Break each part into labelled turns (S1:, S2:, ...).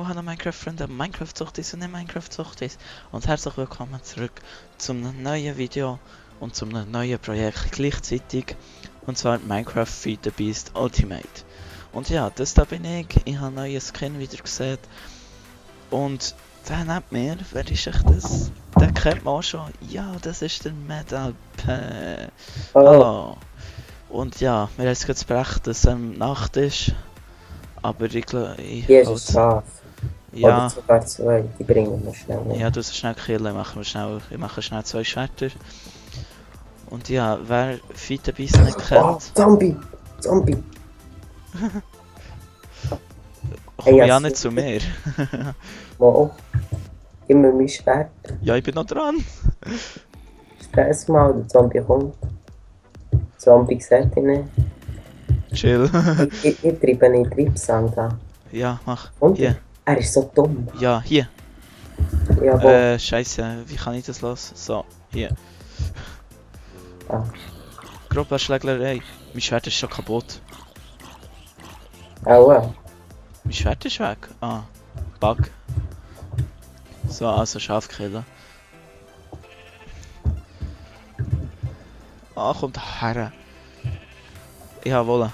S1: Hallo Minecraft-Freunde, Minecraft-Suchtis und nicht Minecraft-Suchtis und herzlich willkommen zurück zum neuen Video und zum neuen Projekt gleichzeitig, und zwar Minecraft Feed the Beast Ultimate. Und ja, das da bin ich habe einen neuen Skin wieder gesehen und der nennt mir, wer ist echt das? Den kennt man auch schon, ja, das ist der Medalpe. Hallo. Und ja, wir haben jetzt gerade besprochen, dass Nacht ist. Aber ich glaube,
S2: Hier ist ein Schaf.
S1: ja,
S2: Oder sogar zwei, die bringen wir schnell mit.
S1: ja, du sollst schnell killen, ich mache schnell 2 Schwerter. Und ja, wer Feed the Beast nicht
S2: Oh,
S1: kennt,
S2: Zombie! Zombie!
S1: komm
S2: Hey,
S1: ja
S2: hast
S1: nicht
S2: du-
S1: zu mir.
S2: Mo, gib mir mein Schwert.
S1: Ja, ich bin noch dran.
S2: Stress mal, der Zombie kommt. Zombie sieht ihn nicht.
S1: Chill.
S2: Ich treibe ihn in Treibsand an.
S1: Ja, mach.
S2: Und?
S1: Hier.
S2: Er ist so dumm.
S1: Ja, hier.
S2: Jawohl.
S1: Scheiße, wie kann ich das los? So, hier.
S2: Ah.
S1: Grobe Schlägerei. Mein Schwert ist schon kaputt.
S2: Aua.
S1: Mein Schwert ist weg. Ah, Bug. So, also Schaf killen. Ah, kommt her. Jawohl,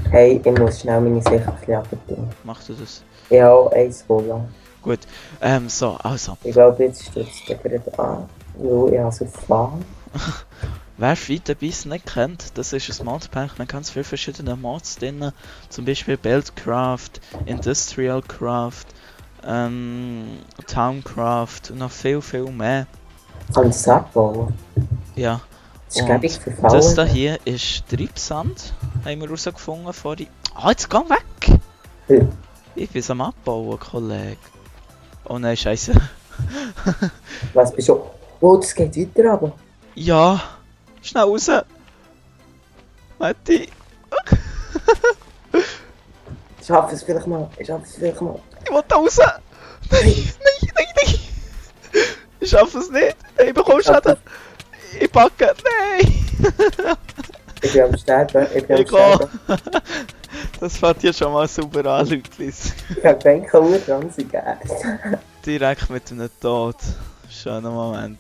S2: Hey, ich muss schnell meine Sicht ein bisschen abtun.
S1: mach du das.
S2: Ich habe auch eins holen.
S1: Gut, so, also.
S2: Ich glaube, jetzt stürzt er gerade an. Weil ich habe es auf Fahren.
S1: Wer Feed the Beast nicht kennt, das ist ein Modpack mit ganz vielen verschiedenen Mods drin. Zum Beispiel Buildcraft, Industrialcraft, Towncraft und noch viel mehr.
S2: Kann es abbauen?
S1: Ja,
S2: Das ist,
S1: und
S2: glaube ich, verfallen.
S1: das da hier ist Treibsand, haben wir herausgefunden vorhin. Ah, jetzt geh weg!
S2: Hm.
S1: Ich bin am Abbauen, Kollege. Oh nein, scheiße.
S2: Was bist du? Oh, das geht weiter aber.
S1: Ja, schnell raus! Matti!
S2: Ich schaffe es vielleicht mal. Ich will
S1: da raus! Nein! Ich schaffe es nicht! Ich bekomme Schaden! Ich packe! Nein!
S2: Ich bin am Sterben.
S1: Ich gehe! Das fängt hier schon mal super an, Leutlis.
S2: Ich habe gedacht, Hunger dran sein Gas.
S1: Direkt mit einem Tod. Schöner Moment.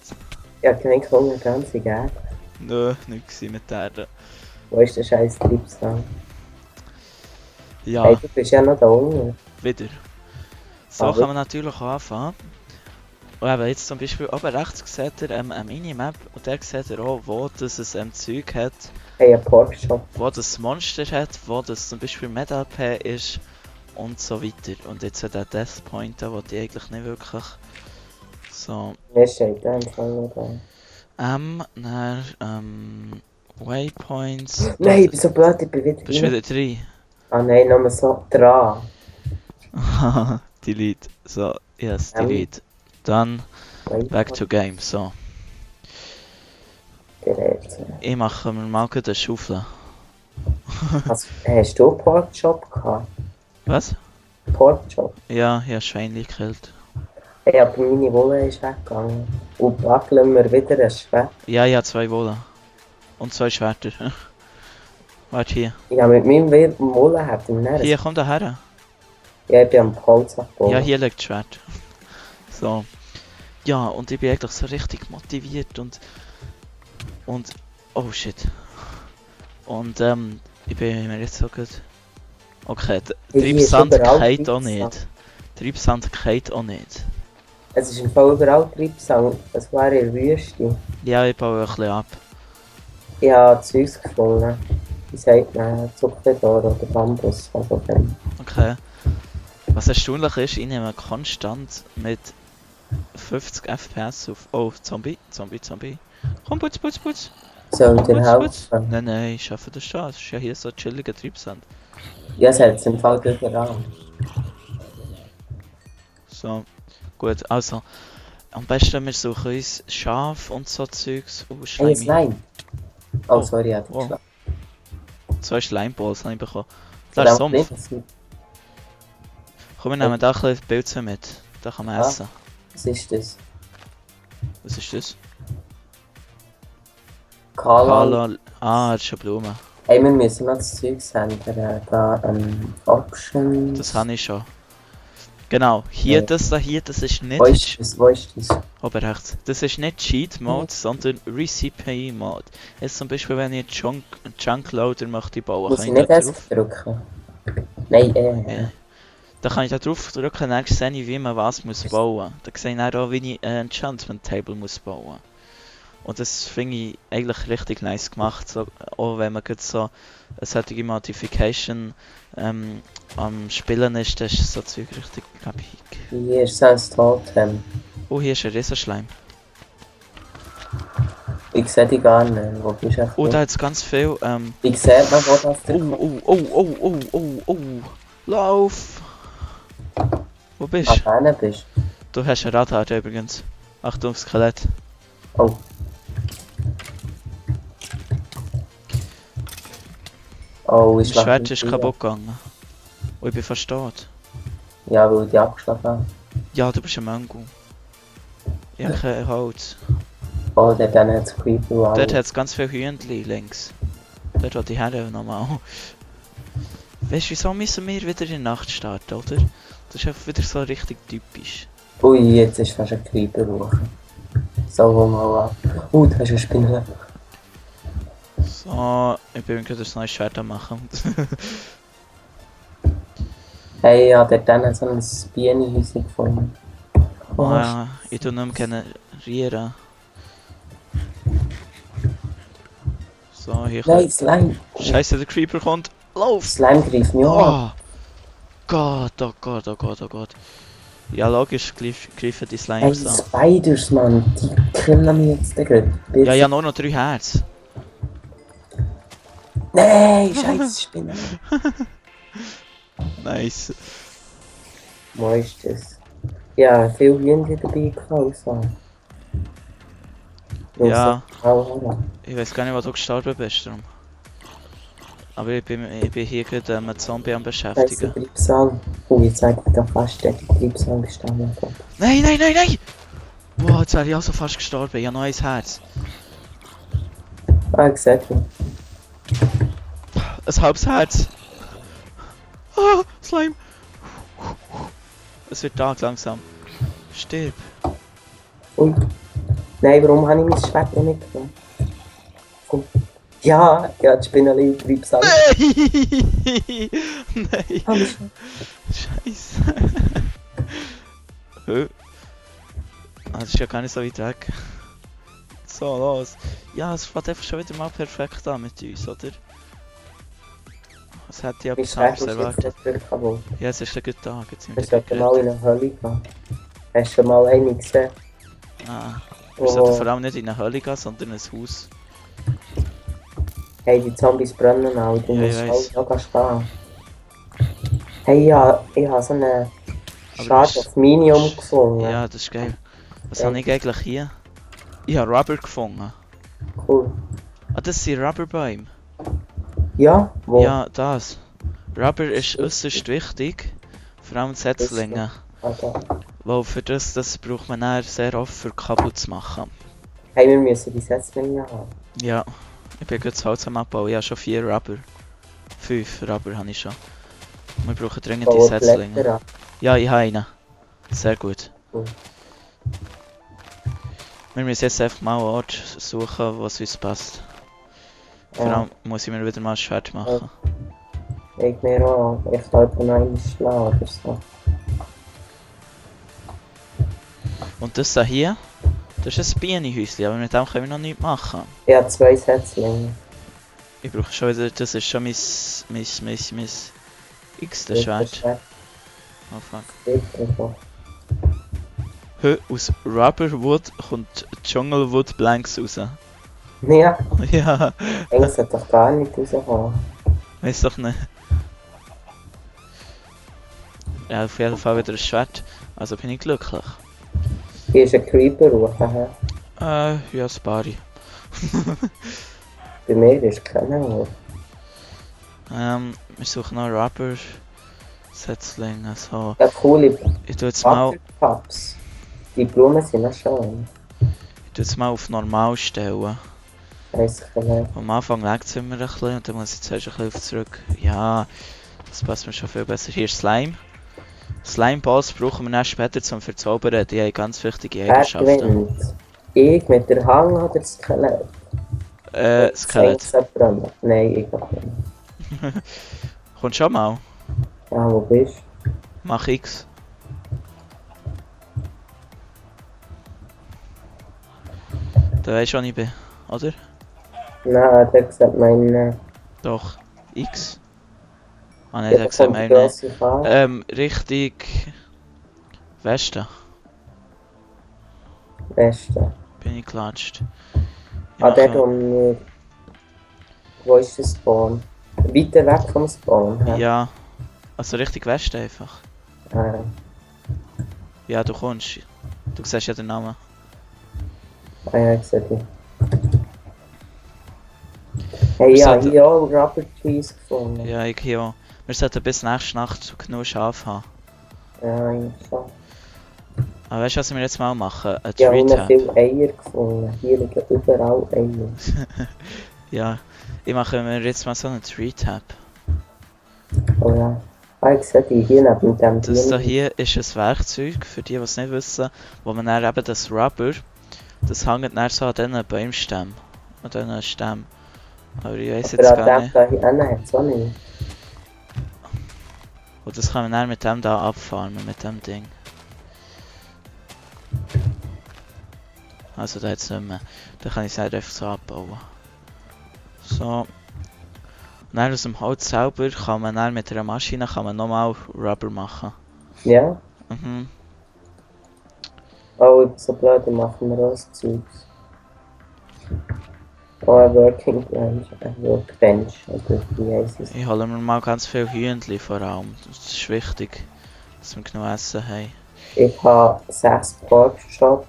S2: Ich habe gedacht, Hunger dran sein Gas.
S1: Nö, nichts mit der.
S2: Wo ist der scheiß Treibsand?
S1: Ja,
S2: Hey, du bist ja noch da unten.
S1: wieder. So
S2: Aber-
S1: kann man natürlich auch anfangen. Und eben jetzt zum Beispiel oben rechts sieht ihr eine Minimap und da sieht ihr auch, wo das ein Zeug hat,
S2: Hey, ein Porkshop.
S1: wo das Monster hat, wo das zum Beispiel Medalpe ist und so weiter. Und jetzt hat der Death Point, wo die eigentlich nicht wirklich so
S2: Wer steht da? Ich kann noch da.
S1: Waypoints.
S2: Nein, ich bin so blöd, ich bin wieder
S1: Bist
S2: hier.
S1: wieder drin.
S2: Ah nein, nochmal so dran.
S1: Delete. So, yes, delete. Dann
S2: Wait,
S1: back to game. So,
S2: Gerät.
S1: ich mache mir mal eine Schaufel.
S2: Hast du Porkshop gehabt?
S1: Was?
S2: Porkshop?
S1: Ja, ich habe Schweinchen gekillt.
S2: Hey, aber meine Wolle ist weggegangen. Und wackeln wir wieder ein Schwert.
S1: Ja, ich habe 2 Wolle. Und 2 Schwerter. Warte hier.
S2: Ja, mit meinem Wolle hat er nicht.
S1: Hier, komm da her.
S2: Ja, ich bin am Holz abbauen.
S1: Ja, hier liegt das Schwert. So. Ja, und ich bin eigentlich so richtig motiviert und... Oh shit. Und ich bin mir jetzt so gut... Okay,
S2: Hier ist
S1: Treibsand
S2: überall
S1: geht auch
S2: Treibsand.
S1: nicht. Treibsand geht auch nicht.
S2: Es ist im Fall überall Treibsand. Es war in der Wüste.
S1: Ja, ich baue ein bisschen ab.
S2: Ich habe Zeugs gefunden. Wie sagt man? Zuckerrohr oder Bambus. Also dann.
S1: Okay. Was erstaunlich ist, ich nehme konstant mit 50 FPS auf... Oh, Zombie. Komm, putz.
S2: Soll ich dir
S1: Putz.
S2: helfen?
S1: Nein, ich schaffe das schon. Es ist ja hier so chilliger Treibsand.
S2: Ja, es hat im Fall überall.
S1: So, gut, also. Am besten wir suchen uns Schaf und so Zeugs. Oh,
S2: Hey,
S1: Schleimi.
S2: Slime. Oh,
S1: Oh.
S2: sorry, ich hab
S1: Oh.
S2: geschlagen.
S1: 2 Schleimballs habe ich bekommen. Das ist Sumpf.
S2: Komm,
S1: Komm, wir nehmen da ein bisschen Pilze mit. Da kann man
S2: Ah.
S1: essen.
S2: Was ist das?
S1: Was ist das?
S2: Kala.
S1: Ah, das ist eine Blume.
S2: Hey, wir müssen noch das Zeug ändern. Da, Options.
S1: Das habe ich schon. Genau, hier, das ist nicht...
S2: Wo ist das? Wo ist das?
S1: Oben rechts. Das ist nicht Cheat Mode, sondern Recipe Mode. Jetzt zum Beispiel, wenn ich Junk Loader möchte bauen,
S2: Muss
S1: kann
S2: ich
S1: ich
S2: nicht
S1: da
S2: S
S1: drauf.
S2: drücken? Nein,
S1: Ja. Da kann ich da drauf drücken, dann sehe ich, wie man was muss bauen. Da sehe ich dann auch, wie ich ein Enchantment Table muss bauen. Und das finde ich eigentlich richtig nice gemacht, so, auch wenn man gerade so eine solche Modification am Spielen ist, das ist so Zeug richtig epic.
S2: Hier ist ein Totem.
S1: Oh, hier ist ein Riesenschleim.
S2: Ich sehe dich gar nicht. Wo bist du?
S1: Oh, da hat es ganz viel,
S2: Ich sehe noch, wo das
S1: oh, lauf! Wo bist du?
S2: da bist.
S1: Du hast ein Radar übrigens. Achtung, Skelett.
S2: Oh. Oh,
S1: Mein
S2: ich mach
S1: Schwert
S2: nicht
S1: ist
S2: wieder.
S1: kaputt gegangen. Oh, ich bin fast tot.
S2: Ja, weil die abgeschlagen haben.
S1: Ja, du bist ein Mango. Ich habe kein Holz.
S2: Oh, der dann hat es Creeper. Wow.
S1: Dort hat es ganz viele Hühnchen links. Dort wo die Herren nochmal. Weißt du, wieso müssen wir wieder in die Nacht starten, oder? Das ist einfach wieder so richtig typisch.
S2: Ui, jetzt ist fast ein Creeper hoch. So, wo mal ab. Da hast du eine Spinne.
S1: So, ich bin gerade ein neues Schwert am machen.
S2: Hey, ja, der dann hat so ein Bienenhäuschen gefunden. Oh,
S1: Ah, ich tu nicht mehr generieren. So, hier
S2: nein, Slime.
S1: Scheiße, der Creeper kommt. Lauf!
S2: Slime greift mich an.
S1: Oh Gott, oh Gott, oh Gott, oh Gott. Ja, logisch greifen die
S2: Hey,
S1: Slimes an.
S2: Spiders, Mann. Die killen mich jetzt gerade.
S1: Ja, ja, nur noch 3 Herz.
S2: Nein, scheiße Spinne.
S1: Nice.
S2: Wo ist das? Ja, viel Hühnchen dabei gehabt.
S1: Ja.
S2: So.
S1: Ich weiß gar nicht, wo du gestorben bist. Darum. Aber ich bin hier gerade mit Zombie am
S2: Scheiße,
S1: beschäftigen.
S2: Treibsal. Oh, jetzt zeigt mir da fast der Treibsal gestanden.
S1: Nein, nein, nein, nein! Wow, jetzt wäre ich auch so fast gestorben. Ich habe noch ein Herz.
S2: Ah, gesagt.
S1: Ein halbes Herz. Ah, Slime. Es wird Tag langsam. Stirb.
S2: Ui. Nein, warum habe ich mein Schwert noch nicht genommen? Komm. Ja, die Spinne Treibsal.
S1: Nein! Nein!
S2: Ah, mein Schwert.
S1: Scheiße. Hä? Ah, das ist ja gar nicht so weit weg. So, los. Ja, es fängt einfach schon wieder mal perfekt an mit uns, oder? Was hätte ich
S2: Mein
S1: etwas
S2: Schwert
S1: anderes
S2: ist jetzt
S1: erwartet?
S2: wirklich kaputt.
S1: Ja, es ist ein guter Tag. Jetzt sind
S2: Wir
S1: wir
S2: sollten mal in eine Hölle gehen. Hast du schon mal eine gesehen?
S1: Ah, wir sollten vor allem nicht in eine Hölle gehen, sondern in ein Haus.
S2: Hey, die Zombies brennen auch. Du
S1: Ja, ich
S2: musst
S1: weiss.
S2: auch stehen. Hey, ja, ich habe so eine
S1: Aber
S2: Schade
S1: das-
S2: auf Minium gefunden.
S1: Ja, das ist geil. Was
S2: Ja.
S1: habe ich eigentlich hier? Ich habe Rubber gefunden.
S2: Cool.
S1: Ah, das sind Rubberbäume.
S2: Ja, wo?
S1: Ja, das. Rubber ist äußerst wichtig. Vor allem Setzlinge.
S2: Also,
S1: Weil für das braucht man dann sehr oft für Kabel zu machen.
S2: hey, wir müssen die Setzlinge haben.
S1: Ja, ich bin gerade das Holz am Abbauen. Ich habe schon 4 Rubber. 5 Rubber habe ich schon. Wir brauchen dringend die
S2: Bauen
S1: Setzlinge.
S2: Blätter ab.
S1: Ja, ich habe einen. Sehr gut.
S2: Cool.
S1: Wir müssen jetzt einfach mal einen Ort suchen, was uns passt. Vor
S2: Ja.
S1: allem muss ich mir wieder mal ein Schwert machen.
S2: Ich mir auch. Ich sollte noch einen schlagen oder so.
S1: Und das da hier, das ist ein Bienenhäuschen, aber mit dem können wir noch nichts machen.
S2: Ich habe 2 Setzlinge.
S1: Ich brauche schon wieder, das ist schon mein x-te Schwert. Oh fuck. Hä, aus Rubberwood kommt Dschungelwood Blanks raus.
S2: Ja,
S1: Ja,
S2: eigentlich sollte doch gar nicht rauskommen.
S1: weiß doch nicht. Ja, auf jeden Fall wieder ein Schwert, also bin ich glücklich.
S2: Hier ist ein Creeper hoch.
S1: Ja, das Bari.
S2: Bei mir ist keiner hoch.
S1: Wir suchen noch Rubber. Setzlinge, so.
S2: Ja, coole
S1: Ich tu jetzt mal,
S2: Buttercups. Die Blumen sind noch schön.
S1: auf normal stellen.
S2: Weiss ich nicht.
S1: Am Anfang leckt es immer ein bisschen und dann muss ich zuerst ein bisschen auf zurück. Ja, das passt mir schon viel besser. Hier ist Slime. Slime-Balls brauchen wir dann später zum Verzaubern. Die haben ganz wichtige
S2: Wer
S1: Eigenschaften.
S2: gewinnt? Ich mit der Hang oder das Skelett?
S1: Skelett.
S2: Nein, ich glaube nicht.
S1: Kommt schon mal.
S2: Ja, wo bist du?
S1: Mach X. Da weisst du, wo ich bin, oder?
S2: Nein, der gesagt meine.
S1: Doch. X. Ah nein, der gesagt meine.
S2: grosse Karte.
S1: Richtig Westen
S2: Westen.
S1: bin ich geklatscht.
S2: Ah, der wir. Wo ist der Spawn? Weiter weg vom Spawn. hä?
S1: Ja. Also richtig Westen einfach.
S2: Ah,
S1: Ja, du kommst. Du siehst ja den Namen.
S2: ja, ich sehe dich. Hey,
S1: Wir
S2: ja,
S1: sollten-
S2: hier auch Rubber Trees gefunden.
S1: Ja, ich hier auch. Wir sollten bis nächste Nacht genug Schafe haben.
S2: Ja, interessant.
S1: Aber weißt du, was wir jetzt mal machen? Ein
S2: Ja, und
S1: Tree-Tab.
S2: viele Eier gefunden. Hier liegen überall Eier.
S1: Ja, ich mache mir jetzt mal so einen Tree-Tab.
S2: Oh ja. Ah, ich sehe die hier neben dem
S1: Das da
S2: Bienen.
S1: hier ist ein Werkzeug, für die es nicht wissen, wo man dann eben das Rubber, das hängt dann so an diesen Baumstämmen. An diesen Stämmen. Aber ich weiß jetzt
S2: Aber
S1: gar
S2: an
S1: nicht.
S2: dem da hinten hat es auch nicht.
S1: Und das kann man dann mit dem da abfarmen, mit dem Ding. Also da jetzt nicht mehr. Da kann ich es einfach so abbauen. So. Und dann aus dem Holz selber kann man dann mit einer Maschine nochmal Rubber machen.
S2: Ja?
S1: Mhm.
S2: Oh, so blöd, dann machen wir auch das Zeugs. Oh, ein Working Bench. Ein Workbench. Oder wie heisst es?
S1: Ich hole mir mal ganz viel Hühnchen vor allem. Das ist wichtig, dass wir genug Essen haben.
S2: Ich habe 6 Pork Chop.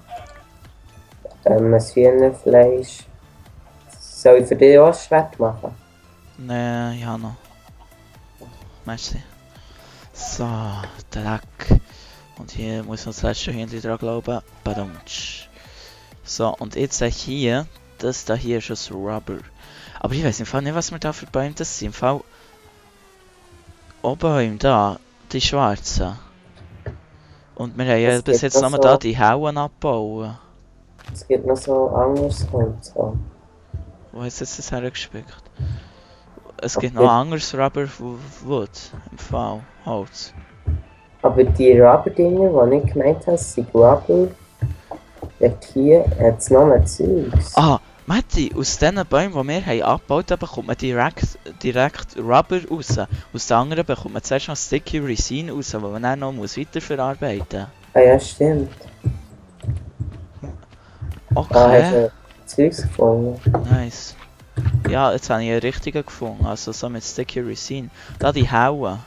S2: Ein Hühnerfleisch. Soll ich für dich auch ein Schwert machen?
S1: Nee, ich habe noch. Merci. So, Dreck. Und hier muss noch das letzte Hühnchen dran glauben. Badumtsch. So, und jetzt hier, das da hier ist das Rubber. Aber ich weiß im Fall nicht, was wir da für Bäume das sind. Im Fall. Bäume da, die schwarzen. Und wir haben ja
S2: Es
S1: bis
S2: gibt
S1: jetzt
S2: noch
S1: nur
S2: so-
S1: da die Hauen abbauen.
S2: Es gibt noch so anderes Holz. auch.
S1: Wo ist jetzt das hergespickt? Es
S2: Okay.
S1: gibt noch anderes Rubber Wood. Im Fall. Holz.
S2: Aber die Rubber-Dinger, die ich gemeint habe, sind Rubber. Dort hier hat es noch mehr Zeugs.
S1: Ah, Matti, aus diesen Bäumen, die wir haben abgebaut haben, bekommt man direkt Rubber raus. Aus den anderen bekommt man zuerst noch Sticky Resin raus, die man dann noch weiterverarbeiten muss.
S2: Ah ja, stimmt. Ah, hast
S1: Okay,
S2: du Zeugs gefunden?
S1: nice. Ja, jetzt habe ich einen richtigen gefunden, also so mit Sticky Resin. Da die Hauen.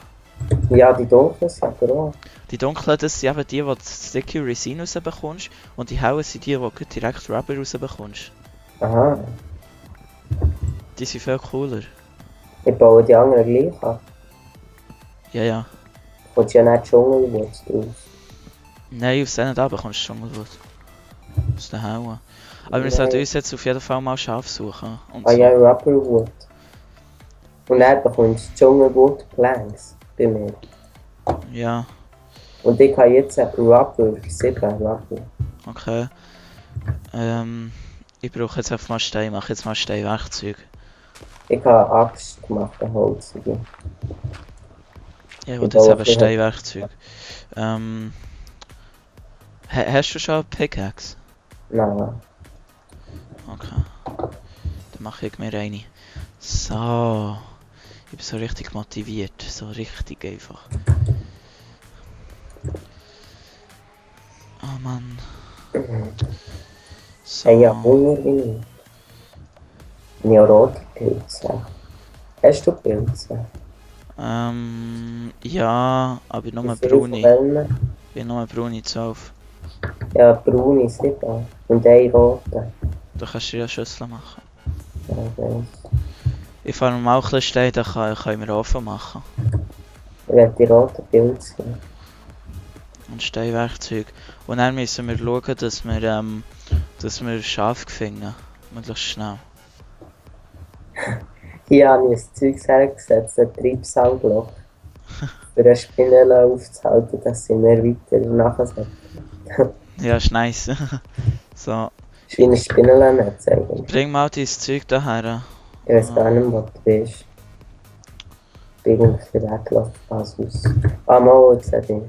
S2: Ja, die dunklen sind aber auch.
S1: Die dunklen, das sind eben die, die Sticky Resin rausbekommst. Und die Hauen sind die, die direkt Rubber rausbekommst.
S2: Aha.
S1: Die sind viel cooler.
S2: Ich baue die anderen gleich ab.
S1: Ja, ja.
S2: Kommt ja nicht Dschungelwurz draus.
S1: Nein, aus denen da bekommst du Dschungelwood. Aus den Hauen. Aber wir
S2: Nein.
S1: sollten uns jetzt auf jeden Fall mal Schaf suchen. Und
S2: Ah
S1: so.
S2: ja, Rubberwood. Und dann bekommst du Dschungelwood Planks bei mir.
S1: Ja,
S2: Und ich habe jetzt Rubber, 7 Rubber.
S1: okay. Ich brauche jetzt einfach mal Stein, ich mache jetzt mal Steinwerkzeug.
S2: Ich habe Axt gemacht, ein Holz.
S1: Ja, gut,
S2: Ich
S1: jetzt
S2: baue
S1: eben
S2: für-
S1: Steinwerkzeug. Hast du schon eine Pickaxe?
S2: Nein.
S1: Okay. Dann mache ich mir eine. So. Ich bin so richtig motiviert. So richtig einfach. Oh Mann. So.
S2: Hey, ja, Hunger wie ich. Ich habe rote Pilze. Hast du Pilze?
S1: Ja, aber nur
S2: Wie viele von
S1: braune.
S2: denen?
S1: Ich habe nur braune 12.
S2: Ja, braune 7. Und ein rote.
S1: Da kannst du ja Schüssel machen.
S2: Ja, ich weiss.
S1: Ich fahre mal auch ein bisschen Stein, dann können wir offen machen.
S2: Ich will die roten Pilze sehen.
S1: Und Steinwerkzeug. Und dann müssen wir schauen, dass wir Schafe finden. Möglichst schnell.
S2: Hier habe ich ein Zeug hergesetzt, ein Treibsaugloch. Für eine Spinelle aufzuhalten, dass sie mehr weiter nachher.
S1: Ja, ist nice. So,
S2: Das ist wie ein Spinnennetz eigentlich.
S1: bring mal dein Zeug daher.
S2: Ich weiß gar nicht, wo du bist. Ich bin irgendwie weggelaufen aus Haus. Ah, mal, jetzt sehe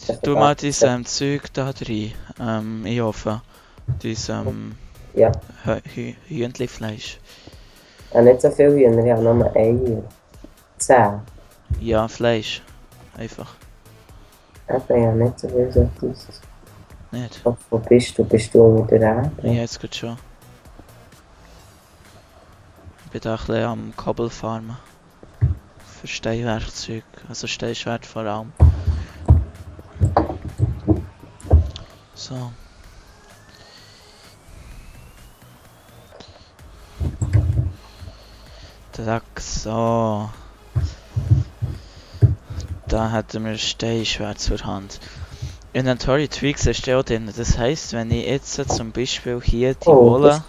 S2: ich.
S1: Tu mal dein Zeug da rein. In den Ofen. Dein
S2: Ja,
S1: Hühnchenfleisch.
S2: ich habe nicht so viele Hühner, ich habe nur Eier. 10.
S1: Ja, Fleisch. Einfach.
S2: Eben, ich habe nicht so viel so etwas.
S1: Nicht?
S2: Wo bist du? Bist du unter der Erde?
S1: Ja, jetzt geht schon. Ich bin da ein bisschen am Kabel farmen. Für Steinwerkzeug. Also Steinschwert vor allem. So. Zack, so. Da hätten wir Steinschwert zur Hand. Inventory Tweaks ist ja auch drin. Das heisst, wenn ich jetzt zum Beispiel hier die Wolle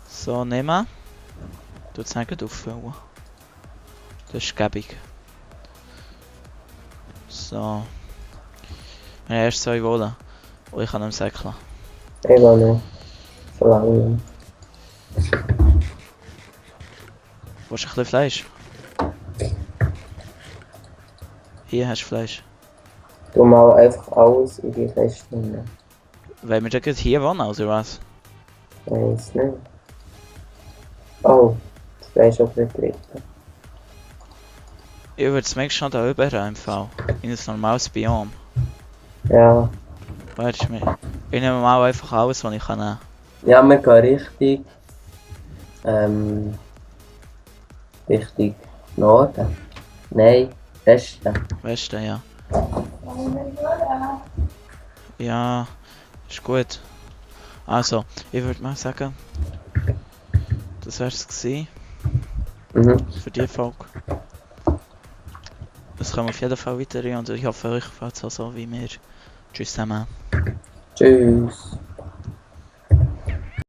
S1: so nehme, tut es nicht auffüllen. Das ist gäbig. So. Wir haben erst 2 Wolle. Und ich kann ihm säckeln.
S2: Ich will nicht. Verlange.
S1: Willst du ein bisschen Fleisch? Hier hast du Fleisch.
S2: Du mal einfach alles in die Kiste nehmen.
S1: Wollen wir das gerade hier wohnen, oder was?
S2: Weiß nicht. Oh, das Fleisch auch nicht drin.
S1: Ich würde es mir schon da oben im Fall. In ein normales Biom.
S2: Ja.
S1: Weißt du mir? Ich nehme mal einfach alles, was ich kann nehmen.
S2: Ja, wir gehen richtig. Richtung Norden. Nein, Westen.
S1: Weißt du, ja. Ja, ist gut. Also, ich würde mal sagen, das wär's gewesen für die Folge. Es kommen auf jeden Fall weiter und ich hoffe, euch gefällt es auch so wie mir. Tschüss zusammen.
S2: Tschüss.